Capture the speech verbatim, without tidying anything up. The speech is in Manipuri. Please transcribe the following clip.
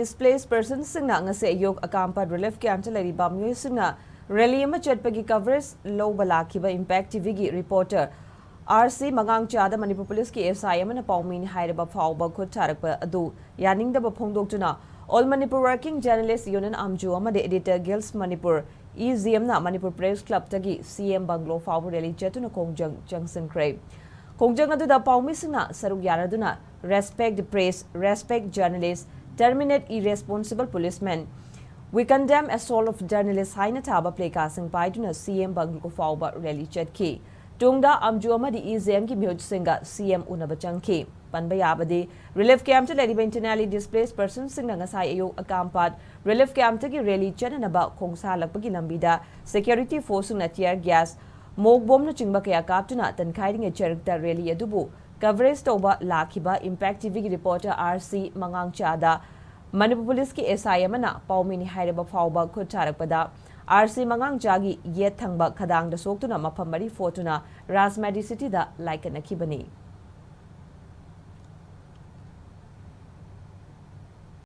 Displaced personsꯁꯤꯡꯅ ꯉꯁꯤ ꯑꯌꯨꯛ ꯑꯀꯥꯝꯄꯥꯠ relief campꯇ ꯂꯩꯔꯤꯕ ꯃꯤꯑꯣꯏꯁꯤꯡꯅ rally ꯑꯃ ꯆꯠꯄꯒꯤ coverage ꯂꯧꯕ ꯂꯥꯛꯈꯤꯕ Impact TVꯒꯤ reporter RC ꯃꯉꯥꯡꯆꯥꯗ ꯃꯅꯤꯄꯨꯔ ꯄꯨꯂꯤꯁꯀꯤ SI ꯑꯃꯅ ꯄꯥꯎꯃꯤꯅꯤ ꯍꯥꯏꯔꯕ ꯐꯥꯎꯕ ꯈꯨꯠ ꯊꯥꯔꯛꯄ ꯑꯗꯨ ꯌꯥꯅꯤꯡꯗꯕ ꯐꯣꯡꯗꯣꯛꯇꯨꯅ All Manipur Working Journalist Union, ꯑꯥꯝꯖꯨ ꯑꯃꯗꯤ Editor Guild Manipur, EJMꯅ Manipur Press Clubꯇꯒꯤ CM bungalow ꯐꯥꯎꯕ rally ꯆꯠꯇꯨꯅ ꯈꯣꯡꯖꯪ ꯆꯪꯁꯤꯟꯈ꯭ꯔꯦ꯫ ꯈꯣꯡꯖꯪ ꯑꯗꯨꯗ ꯄꯥꯎꯃꯤꯁꯤꯡꯅ ꯁꯔꯨꯛ ꯌꯥꯅꯗꯨꯅ "Respect the press, respect journalists, terminate irresponsible policemen, We condemn assault of journalists" ꯍꯥꯏꯅ ꯊꯥꯕ placardꯁꯤꯡ ꯄꯥꯏꯗꯨꯅ CM bungalow ꯐꯥꯎꯕ rally ꯆꯠꯈꯤ꯫ ꯇꯨꯡꯗ ꯑꯥꯝꯖꯨ ꯑꯃꯗꯤ EJMꯒꯤ ꯃꯤꯍꯨꯠꯁꯤꯡꯒ CM ꯎꯅꯕ ꯆꯪꯈꯤ꯫ ꯄꯟꯕ ꯌꯥꯕꯗꯤ, relief campꯇ ꯂꯩꯔꯤꯕ internally displaced personsꯁꯤꯡꯅ ꯉꯁꯥꯏ ꯑꯌꯨꯛ ꯑꯀꯥꯝꯄꯥꯠ relief campꯇꯒꯤ rally ꯆꯠꯅꯅꯕ ꯈꯣꯡꯁꯥꯜꯂꯛꯄꯒꯤ ꯂꯝꯕꯤꯗ security forceꯁꯤꯡꯅ tear gas, smoke bombꯅꯆꯤꯡꯕ ꯀꯌꯥ ꯀꯥꯞꯇꯨꯅ ꯇꯟꯈꯥꯏꯔꯤꯉꯩ ꯁꯔꯨꯛꯇ rally ꯑꯗꯨꯕꯨ coverage ꯇꯧꯕ ꯂꯥꯛꯈꯤꯕ Impact TVꯒꯤ reporter RC ꯃꯉꯥꯡꯆꯥꯗ ꯃꯅꯤꯄꯨꯔ ꯄꯨꯂꯤꯁꯀꯤ SI ꯑꯃꯅ ꯄꯥꯎꯃꯤꯅꯤ ꯍꯥꯏꯔꯕ ꯐꯥꯎꯕ ꯈꯨꯠ ꯊꯥꯔꯛꯄꯗ RC ꯃꯉꯥꯡꯆꯥꯒꯤ ꯌꯦꯠ ꯊꯪꯕ ꯈꯗꯥꯡꯗ ꯁꯣꯛꯇꯨꯅ ꯃꯐꯝ ꯃꯔꯤ ꯐꯣꯠꯇꯨꯅ Raj Medicityꯗ ꯂꯥꯏꯀꯠꯅꯈꯤꯕꯅꯤ꯫